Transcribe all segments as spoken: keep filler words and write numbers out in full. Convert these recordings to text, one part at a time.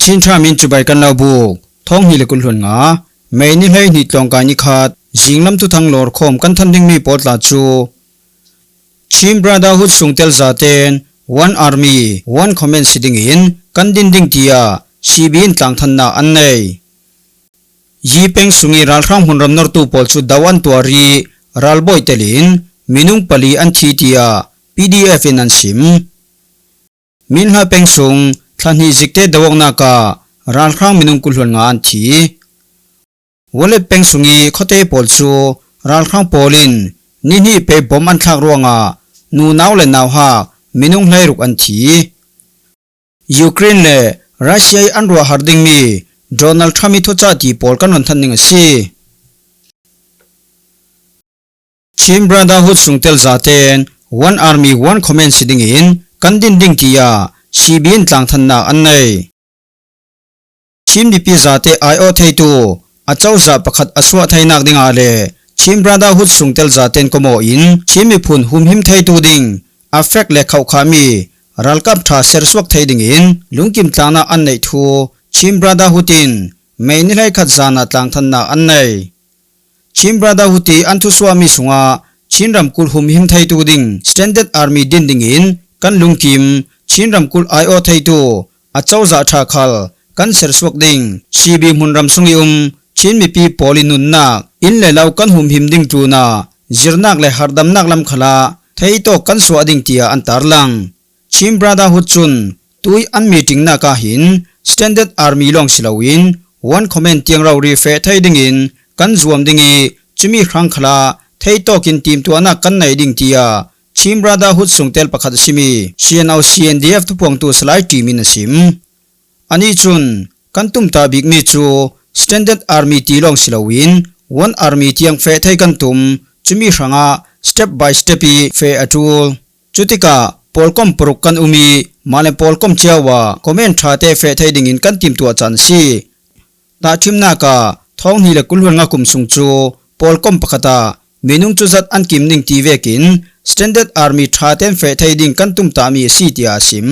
Chin Ṭha min cibai kan lo buk, thawng hnih le kul hluan nga, May ni hleihnih tlawngkai ni khat, zinglam thuthang lawrkhawm kan than dingmi pawl tla cu, Chin Brotherhood sungtel zaten One Army, One Command si dingin kan din ding tiah C B in tlangthannak an nei. Yi peng sung i ralhrang hmunram nortu pawl cu do an tuar i ralbawi telin minung pali an thi tiah P D F in an sim. Minhla peng sung thla hnih zikte do awknak ah ralhrang minung kul hluan nga an thi. Walet peng sung i khuate pawl cu ralhrang pawl in ni hnih pei bom an thlak ruangah nunau le nauhak minung hleiruk an thi. Ukraine le Russia i an ruahhar dingmi Donald Trump i thucah ti pawl kan run than ding a si. Chin Brotherhood sungtel zaten One Army, One Command si dingin kan din ding tiah C B in tlangthannak an nei. Chin mipi zate aiawh theitu a cozah pakhat a suah theinak dingah le Chin Brotherhood sungtel zaten kawmaw in Chin miphun humhim theitu ding a fek le khauhkhahmi ralkap ṭha sersuak thei dingin lungkim tlangnak an neih thu Chin Brotherhood in May ni hleikhat zan ah tlangthannak an nei. Chin Brotherhood i an thusuahmi sungah Chin ramkulh humhim theitu ding Standard Army din dingin kan lungkim, Chin ramkulh aiawh theitu a cozah ṭha khal kan sersuak ding, C B hmunram sung i um Chin mipi pawl i nunnak, inn le lo kan humhim ding tlunah zirnak le harhdamnak lam khalah theitawk kan suah ding tiah an tarlang. Chin Brotherhood cun tui an meetingnak ah hin Standard Army lawng si loin One Command tiang rori feh thei dingin kan zuam ding i cumi hrang khalah theitawk in timtuahnak kan nei ding tiah Chin Brotherhood sungtel pakhat a simi C N O C N D F thupuangtu Salai Ṭim in a sim. Anih cun kan tumtah bikmi cu Standard Army ti lawng si loin One Army tiang feh thei kan tum, cumi hrangah step by step i feh a ṭul. Cutikah pawlkom paruk kan um i mah le pawlkom cio ah command ṭhate feh thei dingin kan timtuah caan a si. Tahṭhimnak ah thawng hnih le kul hluan nga kum sung cu pawlkom pakhat ah minung cuzat an kim ding ti vekin Standard Army ṭhaten feh thei ding kan tumtahmi a si tiah a sim.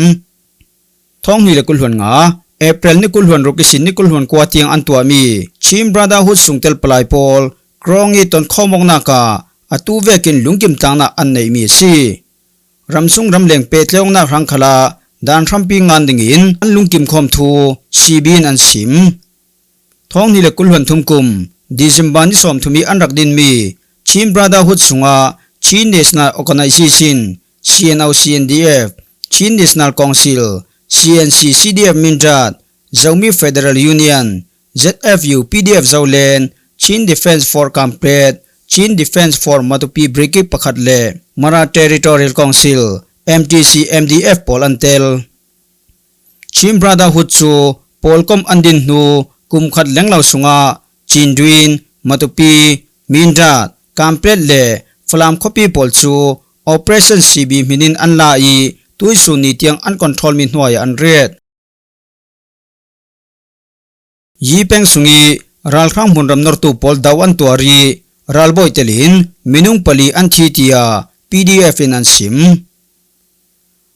Thawng hnih le kul hluan nga, April ni kul hluan ruk ihsin ni kul hluan kua tiang an tuahmi Chin Brotherhood sungtel palai pawl Krawng i tonkhawm awknak ah atu vekin lungkim tlangnak an neihmi a si. Ramsung ramleng pehtlaihawknak hrang khalah dan hrampi ngan dingin an lungkim khawm thu C B in an sim. Thawng hnih le kul hluan thum kum December ni sawmthum i an rak dinmi Chin Brotherhood sungah Chin National Organization, C N O C N D F, Chin National Council, C N C C D F Mindat, Zomi Federal Union, Z F U P D F Zoland, Chin Defence Force Kanpetlet, Chin Defence Force Matupi Brigade pakhat le Mara Territorial Council, M T C M D F pawl an tel. Chin Brotherhood cu pawlkom an din hnu kum khat lenglo sungah Chinduin, Matupi, Mindat, Kanpetlet le Falam khuapi pawl cu Operation C B hmin in an la i tuihsun ni tiang an controlmi hnuai ah an ret. Yi peng sung i ralhrang hmunram nortu pawl do an tuar i ralbawi telin minung pali an thi tiah P D F in an sim.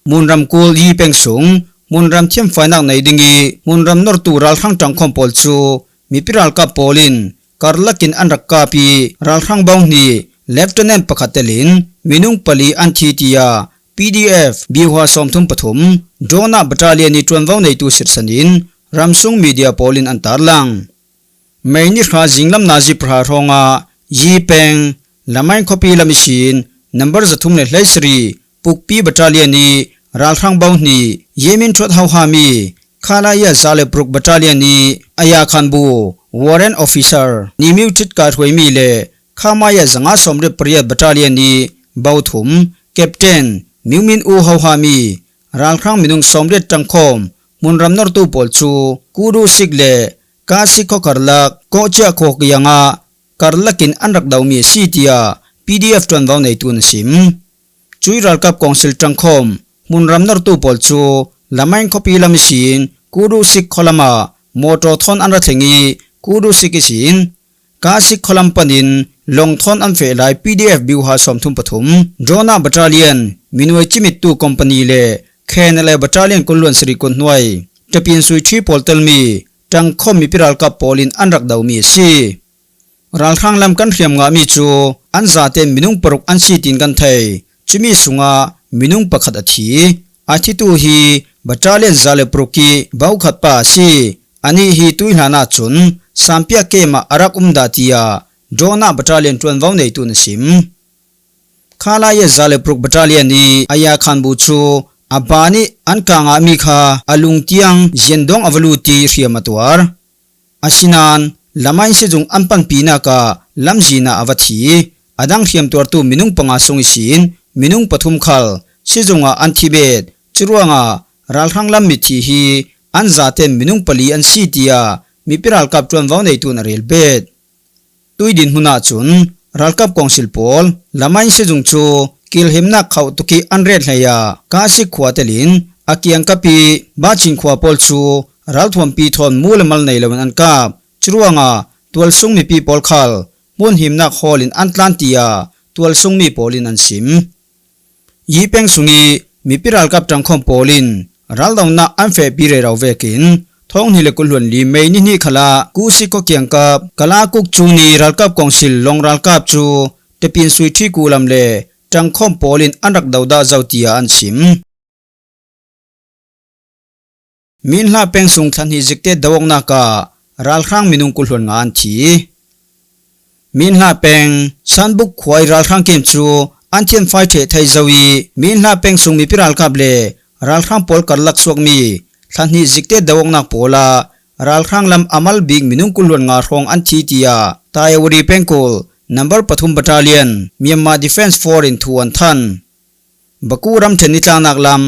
Hmunram kul Yi peng sung hmunram thiamfainak nei ding i hmunram nortu ralhrang ṭangkhawm pawl cu mipi ralkap pawl in karlak in an rak kap i ralhrang bo hnih Lieutenant pakhat telin minung pali an thi tiah P D F biuha sawmthum pathum drone ah battalion i ṭuanvo neitu sirsan in ramsung media pawl in an tarlang. May ni hra zinglam nazi pahra hrawngah Yi peng, Lamai khuapi lam ihsin number zathum le hleisarih Pukpi battalion i ralhrang bo hnih Yemin Thot hohami Khalaya za le paruk battalion i Aya Khan bu warrant officer Nimiu Thit kaihruaimi le Khamaya zanga sawmriat pariat battalion i bo thum captain Miu Min U hohami ralhrang minung sawmriat ṭangkhawm hmunram nortu pawl cu Kudu Sik le Ka Sik khua karlak Kawhcia khua kiangah karlak in an rak domi a si tiah P D F ṭuanvo neitu in a sim. Cui ralkap kawngsil ṭangkhawm hmunram nortu pawl cu Lamai khuapi lam ihsin Kudu Sik khualam ah mawṭaw thawn an ra thleng i Kudu Sik ihsin Ka Sik khualam panin lawng thawn an feh lai P D F biuha sawmthum pathum drone ah battalion minuai cimittu company le K N L A battalion kul hluan sarih kut hnuai Tapinsui Ṭhi pawl telmi ṭangkhawm mipi ralkap pawlin an rak domi a si. Ralhrang lam kan hriam ngahmi cu an zaten minung paruk an si tiin kan thei. Cumi sungah minung pakhat a thi. A thitu hi battalion za le paruk ih bokhat pa a si. Anih hi tuihlan ahcun Sampiak kem ah a rak um dah tiah drone ah battalion ṭuanvo neitu in a sim. Khalaya za le paruk battalion ih Aya Khan Bu cu a ban ih an kah ngahmi kha a lungtiang ziandawng a va lut ih hriam a tuar. Asinain Lamain sizung an panpinak ah lamzin ah a va thi. A dang hriamtuartu minung panga sung ihsin minung pathum khal sizung ah an thi bet. Curuangah ralhrang lam mithi hi an zaten minung pali an si, tiah mipi ralkap ṭuanvo neitu in a rel bet. Tui dinhmun ahcun ralkap kawngsil pawl Lamain sizung cu kilhimnak khauh tuk ih an ret hlei ah Kasik khua telin a kiangkap ih Bachin khua pawl cu ralthuampi thawn mu le mal nei loin an kap. Curuangah tualsung mipi pawl khal hmunhimnak hawl in an tlan, tiah tualsungmi pawl in an sim. Yi peng sungih mipi ralkap ṭangkhawm pawl in raldonak an fehpi rero vekin thawng hnih le kul hluan li May ni hnih khalah Kusi khua kiangkap Kalakuk cu ni ralkap kawngsil long ralkap cu Tapinsui Ṭhi kulam le ṭangkhawm pawl in an rak dodah zo, tiah an sim. Minhla peng sung thla hnih zikte do awknak ah ralhrang minung kul hluan nga an thi. Minhla peng Sanbuk khua ih ralhrang kem cu an thianfai ṭheh thei zo ih Minhla peng sung mipi ralkap le ralhrang pawl karlak suakmi thla hnih zikte do awknak pawl ah ralhrang lam a mal bik minung kul hluan nga hrawng an thi, tiah Tayawari pengkul number pathum battalion Myanmar Defence Force in thu an than. Baku ramṭhen nitlaknak lam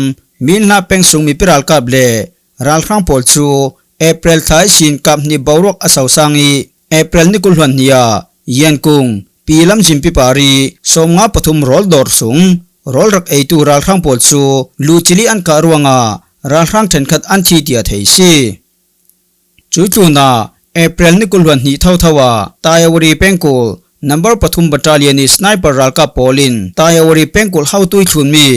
Minhla peng sung mipi ralkap le ralhrang pawl cu April thla ihsin kap hnih boruak a sosang ih April ni kul hluan hnih ah Yankung pi lamzinpi par ih sawmnga pathum rawl dawr sung rawl rak eitu ralhrang pawl cu lucil ih an kah ruangah ralhrang ṭhenkhat an thi, tiah thei a si. Cuih tlunah April ni kul hluan hnih thotho ah Tayawari pengkul number pathum battalion ih sniper ralkap pawl in Tayawari pengkul hotu ih thlunmi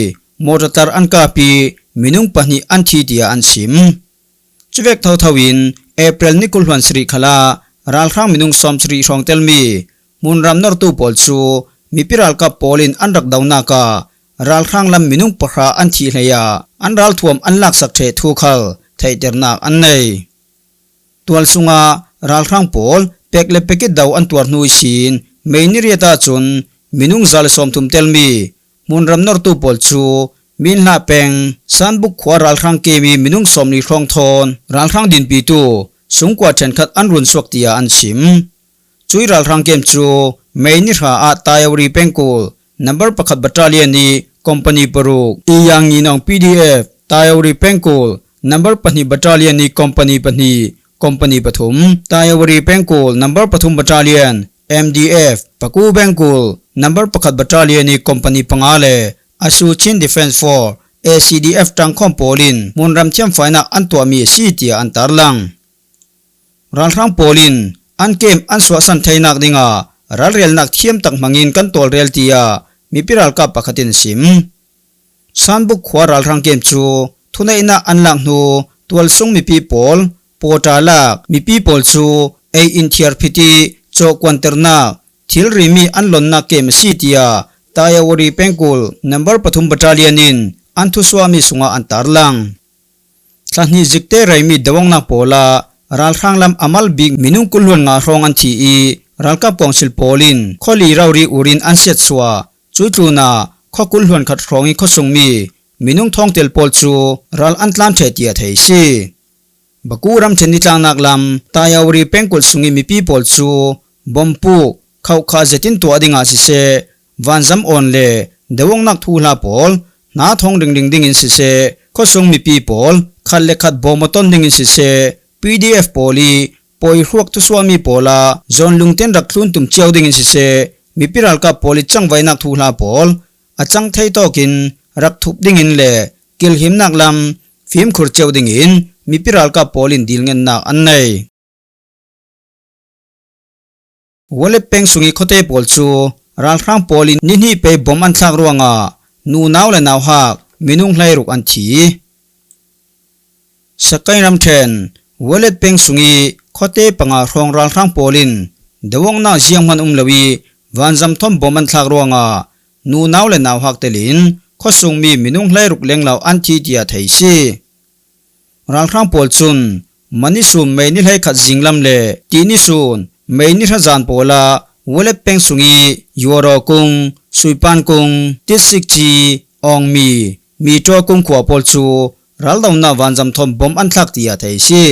mortar an kap ih minung pahnih an thi, tiah an sim. Cuvek thotho in April ni kul hluan sarih khalah ralhrang minung sawmsarih hrawng telmi hmunram nortu pawl cu mipi ralkap pawl in an rak donak ah ralhrang lam minung pahra an thih hlei ah an ralthuam an laksak ṭheh thu khal theihternak an nei. Tual sungah ralhrang pawl pek le pek ih do an tuar hnu ihsin May ni riat ahcun minung za le sawmthum telmi hmunram nortu pawl cu Minhla peng Sanbuk khua ralhrang kem ih minung sawmli hrawng thawn ralhrang dinpitu sungkua ṭhenkhat an runsuak, tiah an sim. Cuih ralhrang kem cu May ni hra ah Tayawari pengkul number pakhat battalion ih company paruk, Iyang Nginawng P D F, Tayawari pengkul number pahnih battalion ih company pahnih, company pathum, Tayawari pengkul number pathum battalion, M D F, Paku pengkul number pakhat battalion ih company panga le Asu Chin Defence Force, A C D F ṭangkhawm pawl in hmunram thiamfainak an tuahmi a si, tiah an tarlang. Ralhrang pawl in an kem an suahsan theinak dingah ralrelnak thiam tak hmangin kan tawlrel, tiah mipi ralkap pakhat in a sim. Sanbuk khua ralhrang kem cu thuneihnak an lak hnu tualsung mipi pawl pawṭa lak mipi pawl cu ei in thiar phit ih cawhkuanternak thilrimi an lonnak kem a si, tiah Tayawari pengkul number pathum battalion in an thusuahmi sungah an tarlang. Thla hnih zikte reimi do awknak pawl ah ralhrang lam a mal bik minung kul hluan nga hrawng an thi ih ralkap kawngsil pawl in khuali rori ur in an siatsuah. Cuih tlunah khua kul hluan khat hrawng ih khuasungmi minung thawngtel pawl cu ral an tlan ṭheh, tiah thei a si. Baku ramṭhen nitlaknak lam Tayawari pengkulh sungih mipi pawl cu bawmpuak khohkha zetin tuah dingah siseh, vanzam awn le do awknak thuhla pawl hna thawng ringring dingin siseh, khuasung mipi pawl khat le khat bawm a ton dingin siseh, P D F pawl ih pawihruak thusuahmi pawl ah zawn lungten rak thlun tum cio dingin siseh, mipi ralkap pawl ih cangvaihnak thuhla pawl a cang thei tawkin rak thup dingin le kilhimnak lam fimkhur cio dingin mipi ralkap pawl in dilngennak an nei. Walep peng sungih khuate pawl cu ralhrang pawl in ni hnih pei bawm an thlak ruangah nunau le nauhak minung hleiruk an thi. Sakain ramṭhen Walet peng sung i khuate panga hrawng ralhrang pawl in dawngnak zianghman um lo i vanzam thawm bawm an thlak ruangah nunau le nauhak telin khuasungmi minung hleiruk lenglo an thi tiah thei si. Ralhrang pawl cun Manisun May ni hleikhat zinglam le Tinisun May ni hra zan pawlah Walet peng sung i Yuaraw kung, Suipan kung, Titsikci, Awngmi, Miṭaw kung khua pawl cu raldonak vanzam thawm bawm an thlak tiah thei si.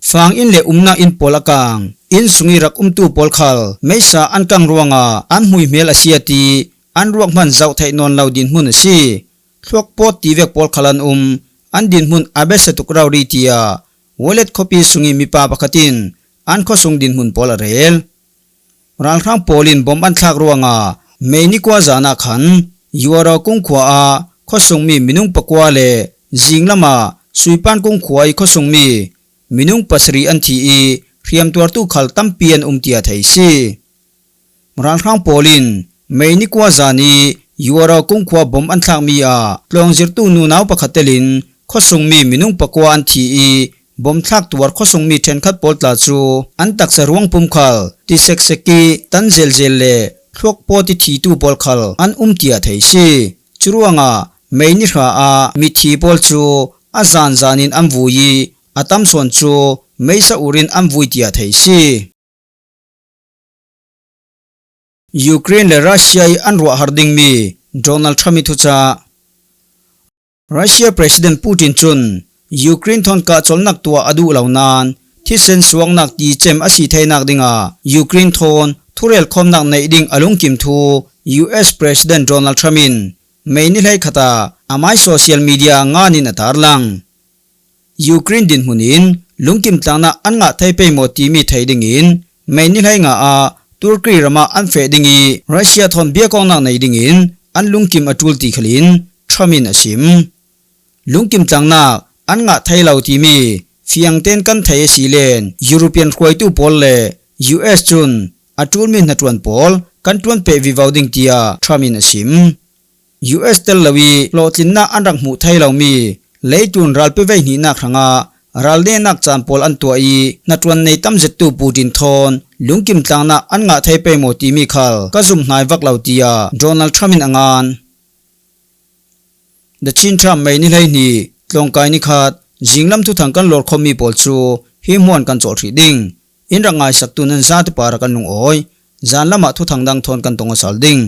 Fang inn le umnak inn pawl a kang, inn sung i rak umtu pawl khal meisa an kang ruangah an hmuihmel a siat i an ruak hman zoh theih nawn lo dinhmun a si. Thluak pawt ti vek pawl khal an um, an dinhmun a biasa tuk rori tiah Walet khuapi sung i mipa pakhat in an khuasung dinhmun pawl a rel. Ralhrang pawl in bawm an thlak ruangah May ni kua zan ah khan Yuaraw kung khua ah khuasungmi minung pakua le zinglam ah Suipan kung khua i khuasungmi minung pasarih an thi i hriamtuartu khal tampi an um tiah thei si. Ralhrang pawl in May ni kua zan i Yuaraw kung khua bawm an thlakmi ah tlawngzirtu nunau pakhat telin khuasungmi minung pakua an thi i bawm thlak tuar khuasungmi ṭhenkhat pawl tla cu an taksa ruang pum khal ti seksek i tan zelzel le thluak pawt i thitu pawl khal an um tiah thei si. Curuangah May ni hra ah mithi pawl cu a zanzan in an vui i a tam sawn cu meisa ur in an vui tiah thei si. Ukraine le Russia i an ruahhar dingmi Donald Trump i thucah. Russia President Putin cun Ukraine thawn kahcolhnak tuah a duh lo nain thisen suaknak ti cem a si theinak dingah Ukraine thawn thurel khawmnak neih ding a lungkim thu U S President Donald Trump in May ni hleikhat ah amai social media ngan in a tarlang. Ukraine dinhmun in lungkim tlangnak an ngah thei pei maw timi thei dingin May ni hleinga ah Turkey ramah an feh ding i Russia thawn biakawknak nei dingin an lungkim a ṭul ti khalin Trump in a sim. Lungkim tlangnak an ngah thei lo timi fiangten kan thei a si len European hruaitu pawl le U S cun a ṭulmi hnaṭuan pawl kan ṭuan peh vivo ding tiah Trump in a sim. U S tel lo i hlawhtlinnak an rak hmuh thei lomi leitlun ralpi vei hnihnak hrangah ralnehnak caan pawl an tuah i hnaṭuan nei tam zettu Putin thawn lungkim tlangnak an ngah thei pei maw timi khal ka zumh hnai vak lo tiah Donald Trump in a ngan. The Chin Trump May ni hleihnih, tlawngkai ni khat, zinglam thuthang kan lawrkhawmmi pawl cu hi hmuan kan cawlh hrih ding. In rak ngaisaktu nan zate parah kan lungawi. Zanlam ah thuthang dang thawn kan tong aw sal ding.